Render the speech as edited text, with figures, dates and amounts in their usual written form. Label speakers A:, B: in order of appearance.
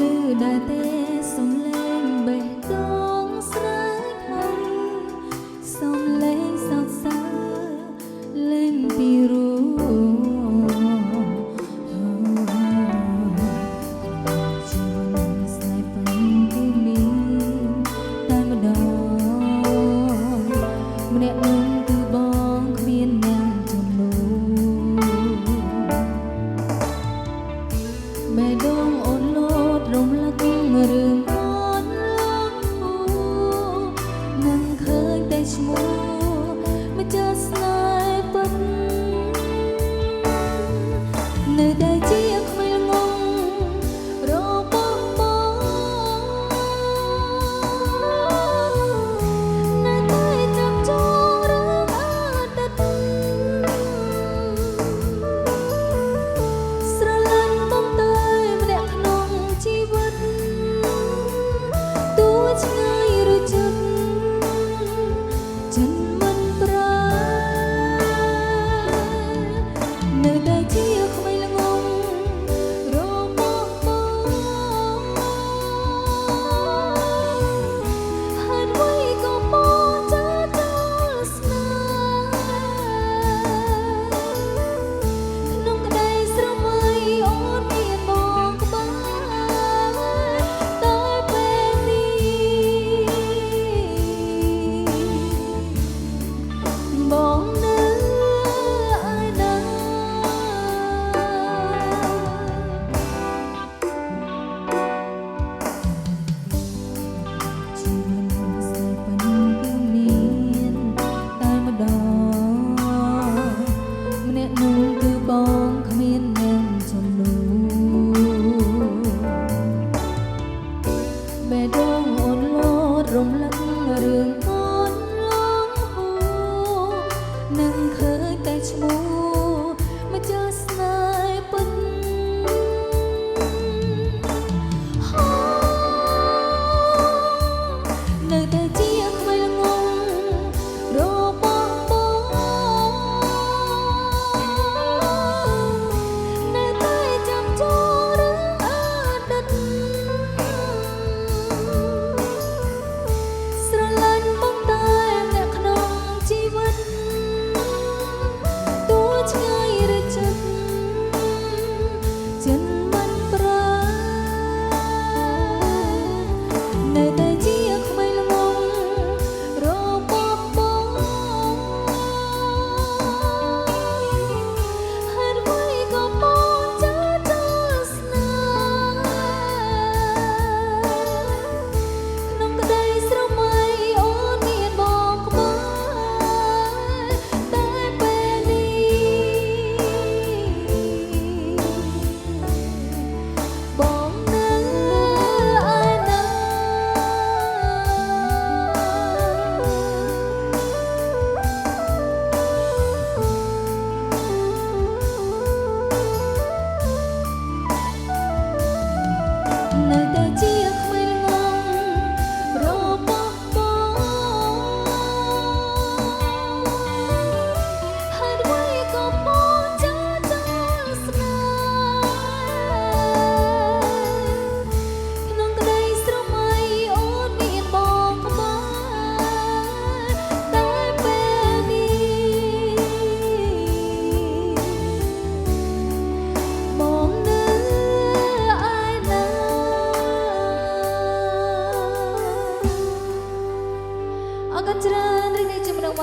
A: ឮដែរទេសំលេងបេះដូងស្រែកហៅសំលេងសោកសៅលេងពីរោជីវិតស្នេហ៍ពិនគឺមានតែម្ដងម្នាក់នោះគឺបងគ្មានអ្នកជំនួស បេះដូងអូនលោតរំលឹករឿងអូនលងហូនឹងឃើញតែឈ្មោះម្ចាស់ស្នេហ៍ពិតនៅតែជាក្មេងងងរបស់បងនៅតែចាប់ចងរឿងអតីត ស្រឡាញ់បងតែម្នាក់ក្នុងជីវិតទោះឆ្ងាយឬជិតចិនមិនប្រែនៅតែជាក្មេងល្ងងរបស់បងហេតុអ្វីក៏បងចាចោលស្នេហ៍ ក្នុងក្តីស្រមៃអូនមានបងក្បែរតែពេលនេះបងនៅឯណា ជីវិតស្នេហ៍ពិនគឺមានតែម្ដងម្នាក់នោះគឺបងគ្មានអ្នកជំនួសបេះដូងអូនលោតរំលឹករឿងអូនលងហូនឹងឃើញតែឈ្មោះម្ចាស់ស្នេហ៍ពិត នៅតែជាក្មេងល្ងងរបស់បងនៅតែចាំចងរឿងអតីតស្រឡាញ់បងតែម្នាក់ក្នុងជីវិតទោះឆ្ងាយឬជិតចិនមិនប្រែនៅតែជាក្មេងល្ងងរបស់បងហេតុអ្វីក៏បងចាចោលស្នេហ៍ក្នុងក្តីស្រមៃអូនមានបងក្បែរតែពេលនេះបងនៅឯណា នៅតែជាក្មេងល្ងងរបស់បងហេតុអ្វីក៏បងចាចោលស្នេហ៍ក្នុងក្តីស្រមៃអូនមានបងក្បែរតែពេលនេះបងនៅឯណា អរគុណច្រើនរីករាយជាមួយនឹង